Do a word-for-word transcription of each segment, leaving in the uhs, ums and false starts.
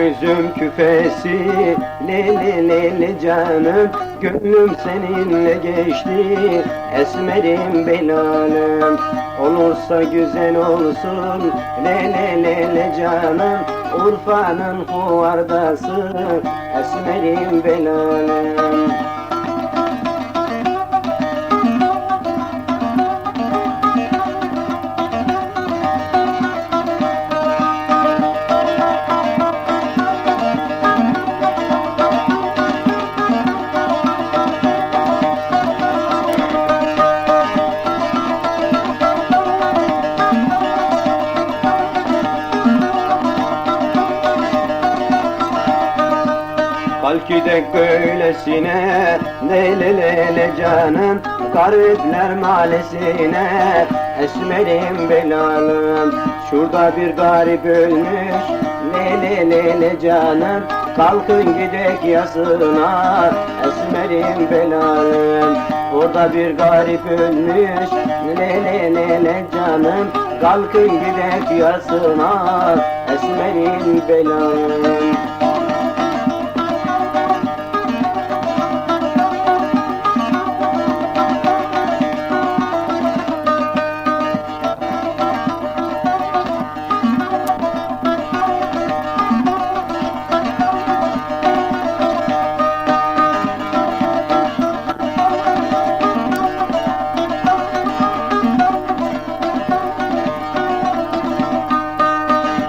Yüzüm küfesi, le le le le canım, gönlüm seninle geçti, esmerim belalım. Olursa güzel olsun, le le le le canım, Urfa'nın huvardası, esmerim belalım. Kalk gidek böylesine, le le le le canım, Garipler Mahallesi'ne, esmerim belalım. Şurada bir garip ölmüş, le le le le canım, kalkın gidek yasına, esmerim belalım. Orada bir garip ölmüş, le le le le canım, kalkın gidek yasına, esmerim belalım.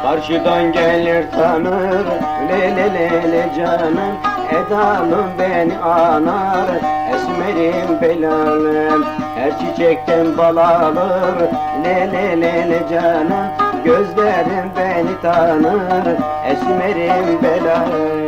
Karşıdan gelir tanır, le le le le canım, Edalım beni anar, esmerim belalım. Her çiçekten bal alır, le le le le canım, gözlerim beni tanır, esmerim belalım.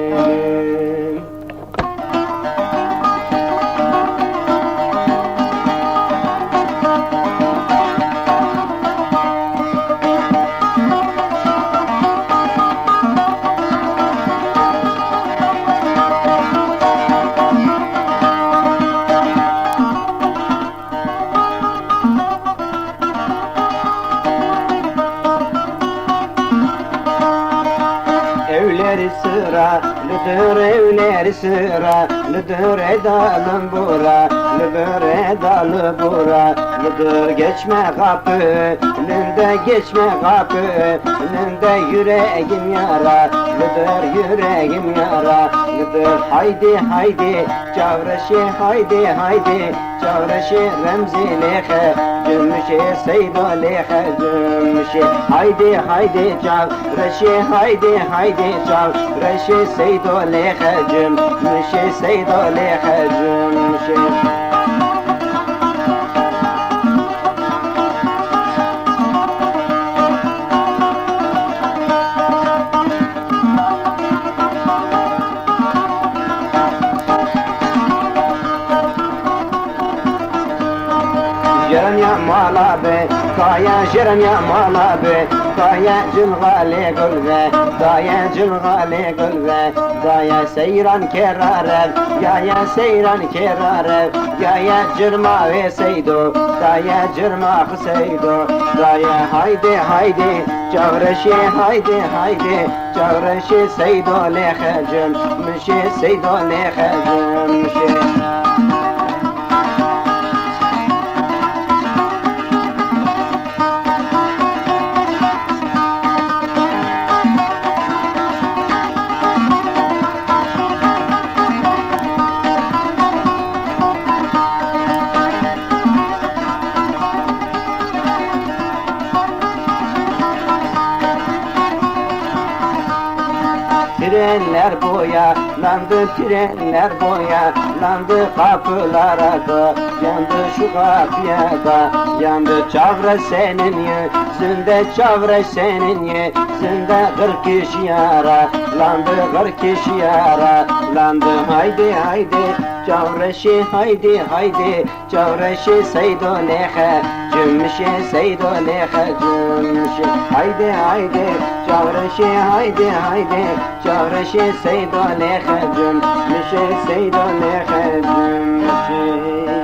Evleri sıralıdır, evleri sıralıdır, Edalım buralıdır, Edalı buralıdır. Geçme kapının önünde, geçme kapının önünde, yüreğim yaralıdır, yüreğim yaralıdır. Haydi haydi Çavreşi, haydi haydi Çavreşi, Remzi lêxe Cümüşi, Seydo lêxe Cümüşi. Haydi haydi Çavreşi, haydi haydi Çavreşi, Seydo lêxe Cümüşi, Seydo lêxe Cümüşi. Jiran ya mala be, kaya jiran ya mala be, kaya cilga lê gul ve, kaya cilga lê gul ve. Daya seyran kerarev, yaya seyran kerarev, yaya cirma ve Seydo, daya cirma Seydo. Daya haydi haydi, Çavreşi haydi haydi, Çavreşi Seydo lêxe Cümüşi, Seydo lêxe Cümüşi. Trenler boyalandı, trenler boyalandı, kapılara dayandı, şu kapıya dayandı. Çavreş senin yüzünde, Çavreş senin yüzünde, kırk kişi yaralandı, kırk kişi yaralandı. Haydi haydi Çavreşi, haydi haydi Çavreşi, Seydo lêxe Cümüşi, Seydo lêxe Cümüşi. Haydi haydi Çavreşi, haydi haydi Çavreşi, Seydo lêxe Cümüşi, Seydo lêxe Cümüşi.